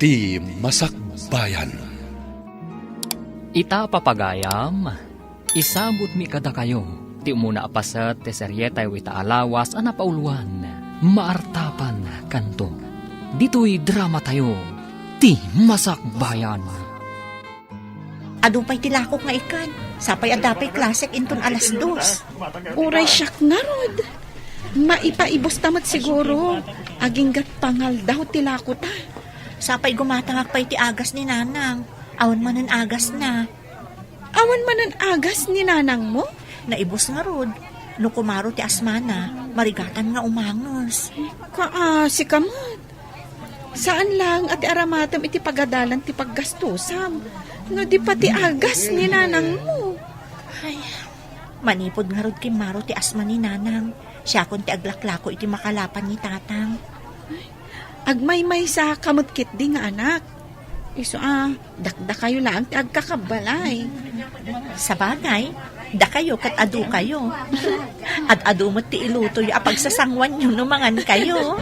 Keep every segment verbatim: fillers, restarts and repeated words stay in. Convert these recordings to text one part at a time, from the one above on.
Ti Masakbayan. Ita, papagayam, isagutmi kadakayo ti umuna a paset ti serietayo ita a lawas a napauluan, Maartapan Kanto. Ditoy dramatayo, Ti Masakbayan. Adu pay ti lakok nga ikan. Sapay adda pay klasek inton alas dos. Uray siak ngarud. Maipaibos ta met siguro. Aginggat pangaldaw ti lakota. Sapay gumatangak pay ti agas ni Nanang. Awan manen agasna. Awan manen agas ni Nanangmo? Naibos ngarud. No kumaro ti asmana, marigatan nga umanges. Kaasi ka met. Saan laeng a ti aramatem iti pagadalan ti paggastosam, no di pati agas ni Nanangmo. Ay, manipud ngarud kimmaro ti asma ni Nanang, siakon ti aglaklako iti makalapan ni Tatang. Agmaymaysa ka met ketdi nga anak. Isu a, dakdakayo laeng ti agkakabbalay. Sabagay, dakayo ket adukayo. Ad-adu met ti ilutoyo a pagsasanguanyo no mangankayo.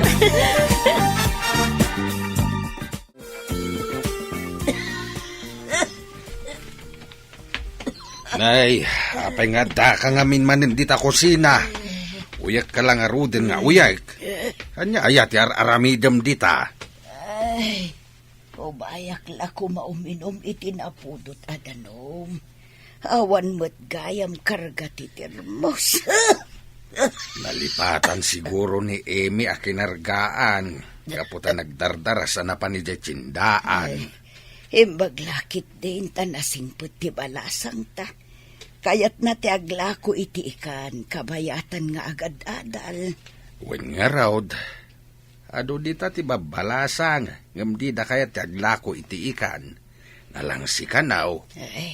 Nay, apay nga addaka ngamin manen dita kusina? Uyekka la ngaruden nga uyek. Ania aya ti ar-aramidem dita? Ay, Umayak la koma uminum iti napudot a danum. Awan met gayam karga ti termos. Nalipatan siguro ni Emi a kinargaan, gapu ta nagdardaras a napan idiay tiendaan. Ay, imbag la ketdin ta nasingpet ti balasangta. Kayatna ti aglako iti ikan, kabayatan nga agad-adal. Wen ngarud, adu dita ti babbalasang, ngem dida kayat ti aglako iti ikan. Nalangsi kano. Ay,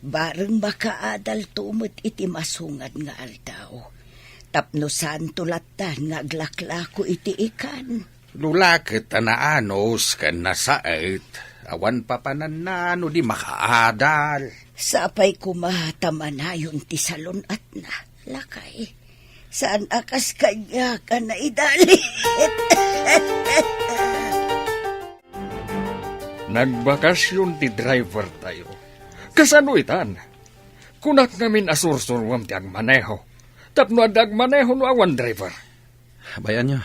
bareng makaadalto met iti masungad nga aldaw. Tapno saanto lattan nga aglaklako iti ikan. No la ket ta naanus ken nasaet, awan papananna no di makaadal. Sapay koma ta manayon ti salun-atna, lakay. Saan a kas kaniak a naidalit. Nagbakasyon ti driver tayo. Kasano itan? Kunak ngamin a sursuruem ti agmaneho. Tapno adda agmaneho no awan driver. Bay-anyo,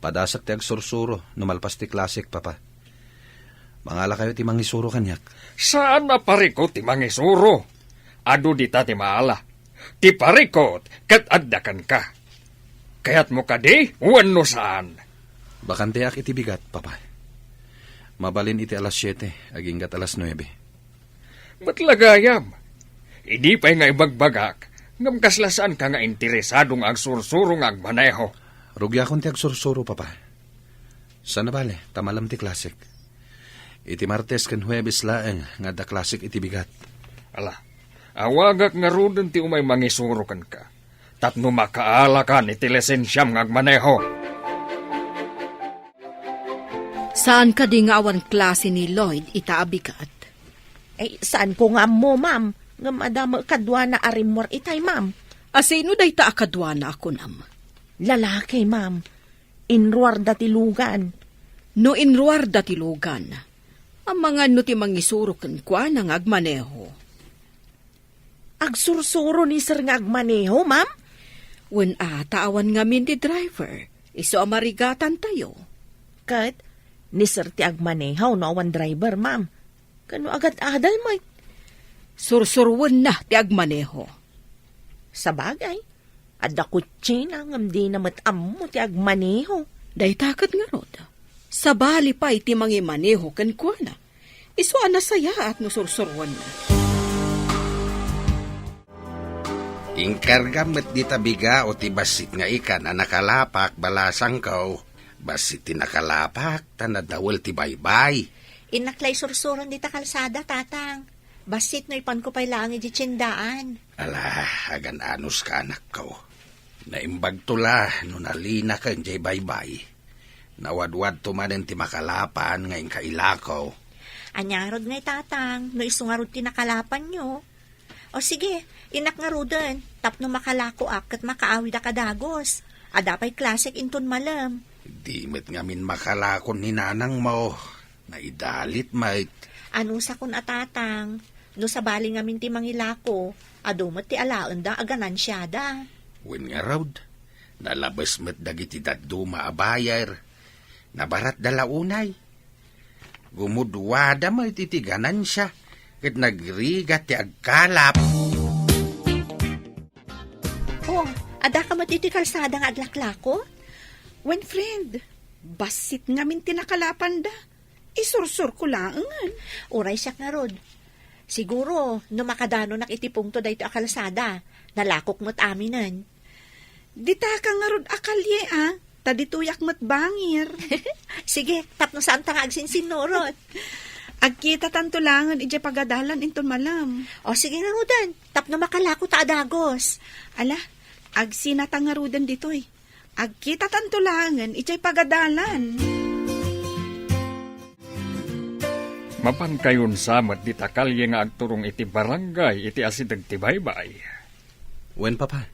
padasek ti agsursuro no malpas ti klasek, Papa. Mangalakayo ti mangisuro kaniak. Saan a parikut ti mangisuro. Adu dita ti maala. Ti parikut ket adda kenka. Kayatmo kadi wenno saan? Bakanteak iti bigat, Papa. Mabalin iti alas siete, aginggat alas nuebe. Met la gayam. Idi pay nga ibagbagak, ngem kasla saanka nga interesado nga agsursuro nga agmaneho. Rugiakon ti agsursuro, Papa. Saan a bale, ta malem ti klasek. Iti Martes ken Huebes laeng nga adda klasek iti bigat. Ala, awagak ngaruden ti umay mangisuro kenka, tapno makaalakan iti lisensiam nga agmaneho. Saan kadi nga awan klase ni Lloyd ita a bigat? Ay, saanko nga ammo, ma'am. Ngem adda met kaduana a rimmuar itay, ma'am. A sino dayta a kaduana a kunam? Lalaki, ma'am. Inruarda ti lugan. No inruarda ti lugan, amangan no ti mangisuro kenkuana nga agmaneho? Agsursuro ni sir nga agmaneho, ma'am? Wen a, ta awan ngamin ti driver. Isu a marigatantayo. Ket ni sir ti agmaneho no awan driver, ma'am. Kano agad-adal met? Sursuruenna ti agmaneho. Sabagay, adda kutsina ngem dina met ammo ti agmaneho. Dayta ket ngarud, sabali pay ti mangimaneho kenkuana. Isu a nasayaat no sursuruenna. Inkargam met dita bigao ti bassit nga ikan a nakalapak, balasangko. Bassit ti nakalapak, ta nadawel ti baybay. Innak la isursuron dita kalsada, Tatang. Bassit no ipanko pay laeng idiay tiendaan. Ala, agan-anos ka, anakko. Naimbagto la no nalinaken diay baybay. Nawadwadto manen ti makalapan nga inka ilako. Ania ngarud ngay, Tatang, no isu ngarud ti nakalapanyo? O sige, innak ngaruden, tapno makalakoak ket makaawidak a dagus. Adda pay klasek inton malem. Di met ngamin makalakon ni nanangmo. Naidalit met. Anusakon a tatang, no sabali ngamin ti mangilako, adu met ti alaenda a ganansiada. Wen ngarud, nalabes met dagiti dadduma a buyer. Nabaratda la unay. Gumudwada met iti ganansia, ket nagrigat ti agkalap. Oh, adda ka met iti kalsada nga aglaklako? Wen, friend, bassit ngamin ti nakalapanda. Isursurko laengen. Uray siak ngarud. Siguro, no makadanonak iti pungto daytoy a kalsada, nalakok met aminen. Dita ka ngarud a kalye, a? Ta ditoyak met bangir. Sige, tapno saanta nga agsinsinnurot. Agkitatanto laengen idiay pagadalan inton malem. O, sige ngaruden, tapno makalako ta a dagus. Ala, agsinata ngaruden ditoy. Agkitatanto laengen idiay pagadalan. Mapankayon sa met dita kalye nga agturong iti barangay iti asideg ti baybay. Wen, Papa.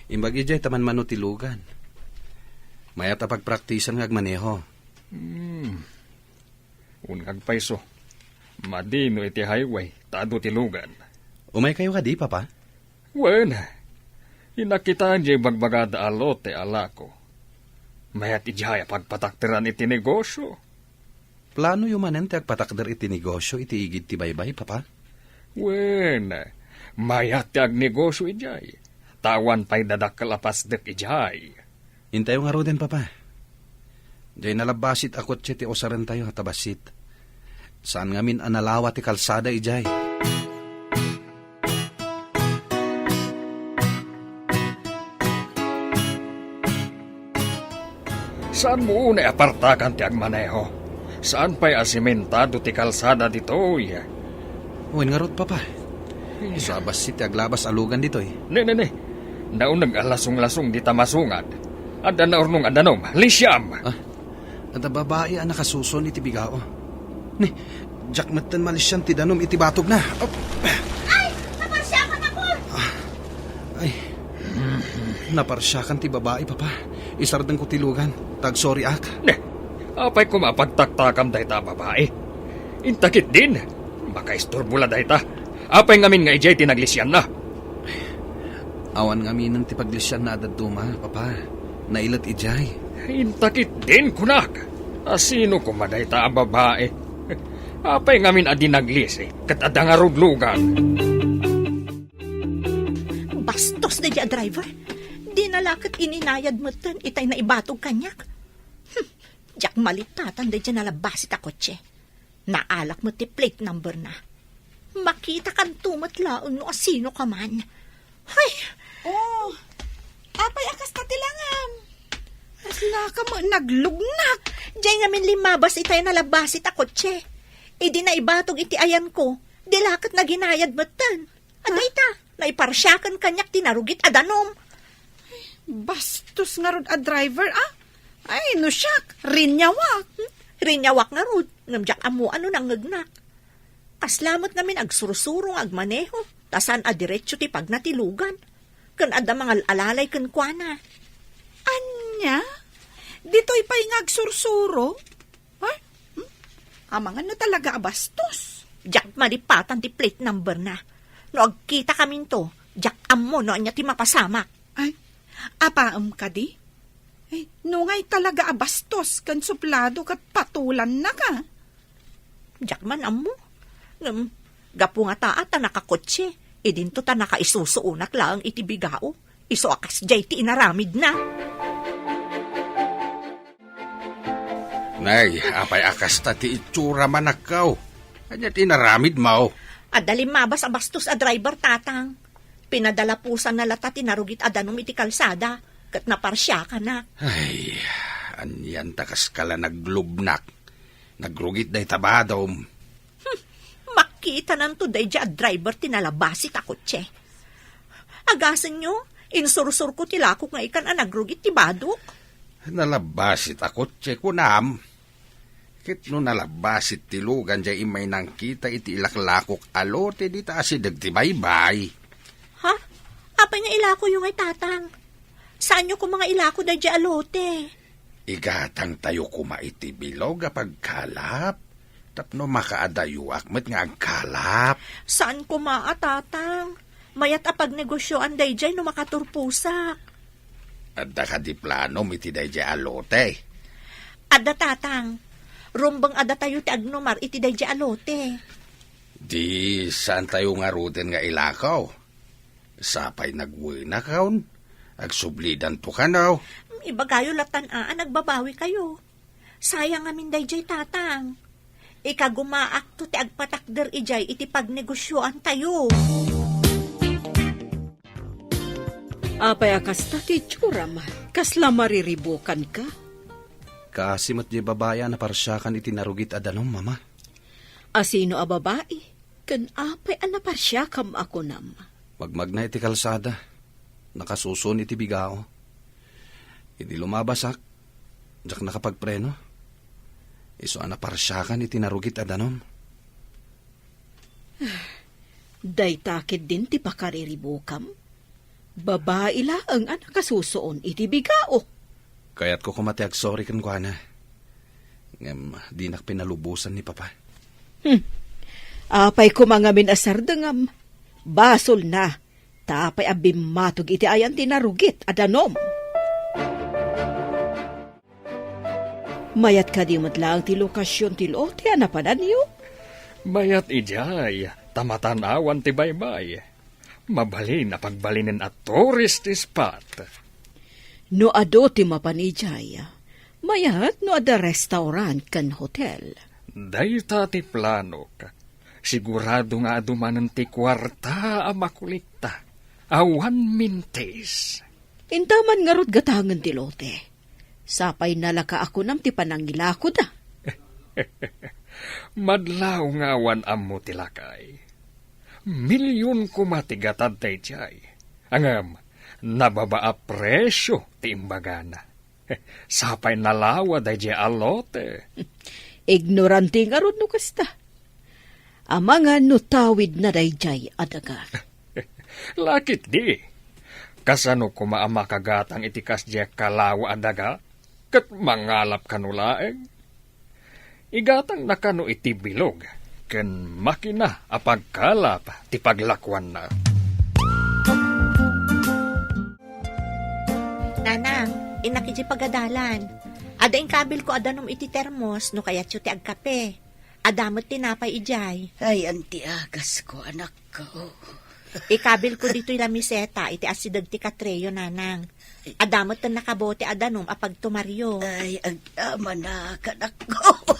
Imbag idiay ta manmano ti lugan. Mayat a pagpraktisan nga agmaneho. Hmm. Wen, agpayso. Madi no iti highway, ta adu ti lugan. Umaykayo kadi, Papa? Wen, inakitaen diay bagbagada a lote a lako. Mayat idiay a pagpatakderan iti negosio. Planoyo manen ti agpatakder iti negosio iti igid ti baybay, Papa? Wen, mayat ti agnegosio idiay. Ta awan pay dadakkel a pasdek idiay. Intayo ngaruden, Papa. Diay nalabbasit a kotse ti usarentayo a tabassit. Saan ngamin a nalawa ti kalsada idiay. Saan mo unay a partakan ti agmaneho? Saan pay a simentado ti kalsada ditoy? Wen ngarud, Papa. Isu a bassit ti aglabas a lugan ditoy. Ne, ne, ne. Nauneg a lasonglasong dita masungad. Adda naurnong a danum. Lisiam! Ah, adda babai a nakasuson iti bigao. Ne, diak metten malisian ti danum iti batogna. Oh. Ay! Naparsiakan ako! Ah, ay. Naparsiakan ti babai, Papa. Isardengko ti lugan. Tagsoriak. Ne, apay koma a pagtaktakam dayta a babai? Inta ketdin, makaisturbo la dayta. Apay ngamin nga idiay ti naglisianna? Awan ngaminen ti paglisianna a dadduma, Papa. Nailet idiay. Inta ketdin, kunak. A sino koma dayta a babai? Apay ngamin a di naglisi ket adda ngarud lugan? Bastos daydiay a driver. Dina la ket ininayad metten itay naibatog kaniak. Hmm, diak malitatan daydiay nalabbasit a kotse. Naalak met ti plate number na. Makitakanto met laeng no asino ka man. Hay! Oh, apay a kasta ti langam? Kasla ka met naglugnak. Diay ngamin limmabas itay nalabbasit a kotse. Idi naibatog iti ayanko, di la ket naginayad metten. Adda ita, naiparsiakan kaniak ti narugit a danum. Bastos ngarud a driver, a? Ay, no siak, rinyawak. Hmm? Rinyawak ngarud, ngem diak ammo no nangngegnak. Kasla met ngamin agsursuro nga agmaneho, ta saan a diretso ti pagna ti lugan. Ken adda mangal-alalay kenkuana. Ania? Ditoy pay nga agsursuro? Ay, hmm? Amangan no talaga a bastos. Diak malipatan ti plate number na. No agkitakaminto, diak ammo no ania ti mapasamak. Ay, apaem kadi? Ay, nungay talaga a bastos ken suplado ket patulanna ka. Diak man ammo. Ngem, gapu nga taa ta nakakotse, idinto ta nakaisusuonak laeng iti bigao. Isu a kasdiay ti inaramidna. Nay, apay a kasta ti itsura manakkaw? Ania ti inaramidmo? Adda limmabas a bastos a driver, tatang. Pinadalapusanna lata ti narugit a danum iti kalsada, ket naparsiakanak. Ay, anian ta kaskala naglubnak. Nagrugit dayta badom. Hmm, makitananto daydiay a driver ti nalabasit a kotse. Agasenyo, insursurko ti lakok nga ikan a nagrugit ti badok. Nalabasit a kotse, kunam. Ket no nalabasit ti lugan diay immay nangkita iti ilaklakok a lote dita asideg ti baybay. Ha? Apay nga ilakoyo ngay, tatang? Saanyo koma nga ilako daydiay a lote? Igatangtayo koma iti bilog a pagkalap tapno makaadayoak met nga agkalap. Saan koma a, Tatang. Mayat a pagnegosioan daydiay no makaturposak. Adda kadi planom iti daydiay a lote? Adda, Tatang. Rumbeng a datayo ti agnumar iti daydiay a lote. Di saantayo ngaruden nga ilako? Sapay nagwenakon, agsublidanto kano. Ibagayo latan a, a nagbabawikayo. Sayang ngamin daydiay, Tatang. Ikagumaakto ti agpatakder idiay iti pagnegosioantayo. Apay a kasta ti itsuram? Kasla mariribukanka? Kaasi met diay babai a naparsiakan iti narugit a danum, Mama. A sino a babai? Ken apay a naparsiakam a kunam? Magmagna iti kalsada. Nakasusuon iti bigao. Idi lumabasak, diak nakapagpreno. Isu a naparsiakan iti narugit a danum. Dayta ketdin ti pakariribukam? Babai laeng a nakasusuon iti bigao. Kayatko koma ti agsorry kenkuana. Ngem dinak pinalubosan ni Papa. Hmm. Apay koma ngamin a sardengam? Basolna, ta apay a bimmatog iti ayan ti narugit a danum? Mayat kadi met laeng ti lokasion ti lote a napananyo? Mayat idiay, ta matan-awan ti baybay. Mabalin a pagbalinen a tourist spot. No adu ti mapan idiay, mayat no adda restaurant ken hotel. Dayta ti planok. Sigurado nga adu manen ti kuarta a makulikta. Awan mintis. Intaman ngarud gatangen ti lote. Sapay nalaka a kunam ti panangilakoda. Madlaw nga awan ammo ti lakay. Milyon koma ti gatad daydiay. Ngem, nababa a presio ti imbagana. Sapay nalawa daydiay a lote. Ignorante ngarud no kasta. Amangan no tawidna daydiay a daga. Lakit di. Kasano koma a makagatang iti kasdiay a kalawa a daga? Ket mangalap kano laeng? Igatangna kano iti bilog ken makina a pagkalap ti paglakuanna. Nanang, innak iti pagadalan. Adda inkabilko a danum iti termos no kayatyo ti agkape. Adda met tinapay idiay. Ay, anti agasko, anakko. Ikabilko ditoy lamiseta iti asideg ti katreyo, Nanang. Adda met nakabote a danum a pagtumaryo. Ay, agdamanak, anakko.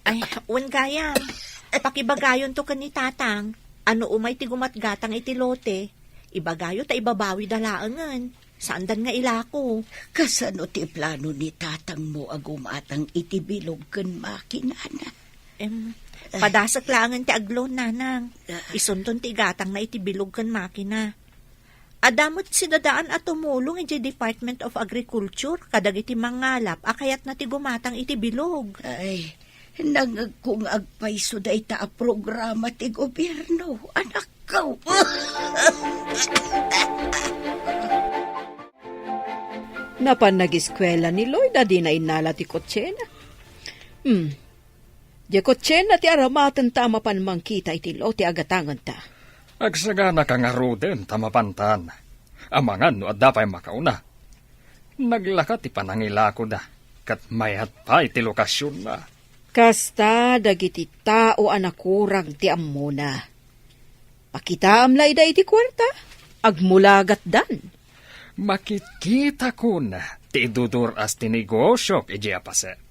Ay, wen gayam. Pakibagayonto ken ni Tatang a no umay ti gumatgatang iti lote, ibagayo ta ibabawida laengen. Saandan nga ilako. Kasano ti plano ni tatangmo a gumatang iti bilog ken makinana? Em, padasek laengen ti agloan, Nanang. Ah. Isunton ti igatangna iti bilog ken makina. Adda met sidadaan a tumulong idiay Department of Agriculture kadagiti mangalap a kayatna ti gumatang iti bilog. Ay, nangngegko nga agpayso dayta a programa ti gobierno, anakko. Napan nagiskuela ni Lloyd a dina innala ti kotsena. Hmm. Diay kotsena ti aramatenta a mapan mangkita iti lote a gatangenta. Agsaganaka ngaruden ta mapantan. Amangan no adda pay makauna. Naglaka ti panangilakoda, ket mayat pay ti lokasionna. Kasta dagiti tao a nakurang ti ammona. Pakitaam la ida iti kuarta, agmulagatdan. Makitkitakon ti idudur-as ti negosiok idiay a paset.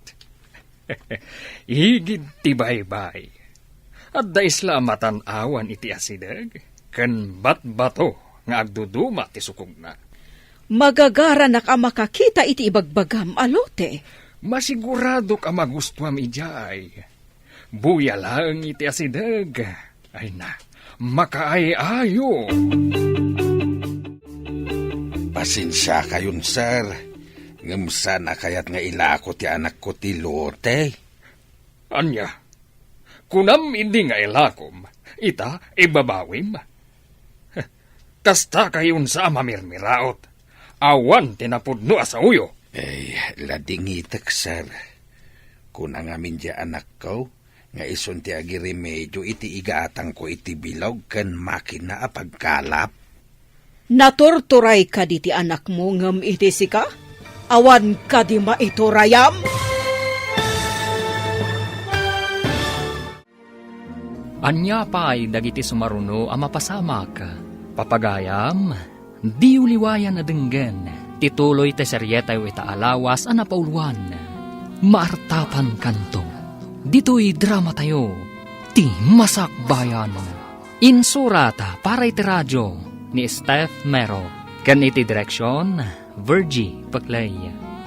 Igid ti baybay. Adda isla a matan-awan iti asideg, ken batbato nga agduduma ti sukogna. Magagaranak a makakita iti ibagbagam a lote. Masiguradok a magustuam idiay. Buya laeng iti asideg. Ay na, makaay-ayo. Pasensiakayon, sir. Ngem saan a kayat nga ilako ti anakko ti lote. Ania? Kunam idi nga ilakom, ita ibabawim? Kasta kayon sa a mamirmiraot. Awan ti napudno a saoyo. Ay, ladingitek, sir. Kuna ngamin diay anakko nga isun ti agiremedio iti igatangko iti bilog ken makina a pagkalap. Naturturay kadi ti anakmo ngem iti sika? Awan kadi maiturayam? Ania pay dagiti sumaruno a mapasamak? Papagayam, diyo liwayan a denggen ti tuloy ti serietayo ita a lawas a napauluan. Maartapankanto. Ditoy dramatayo, ti Masakbayan. Insurat para iti radio ni Steph Mero. Ken iti direksion, Virgie Peclay.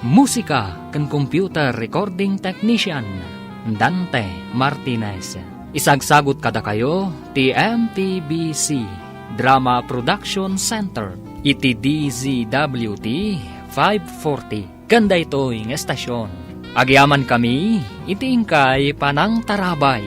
Musika ken computer recording technician, Dante Martinez. Isagsagut kadakayo ti M P B C Drama Production Center iti D Z W T five forty ken daytoy nga estasion. Agyamankami iti inkay panangtarabay.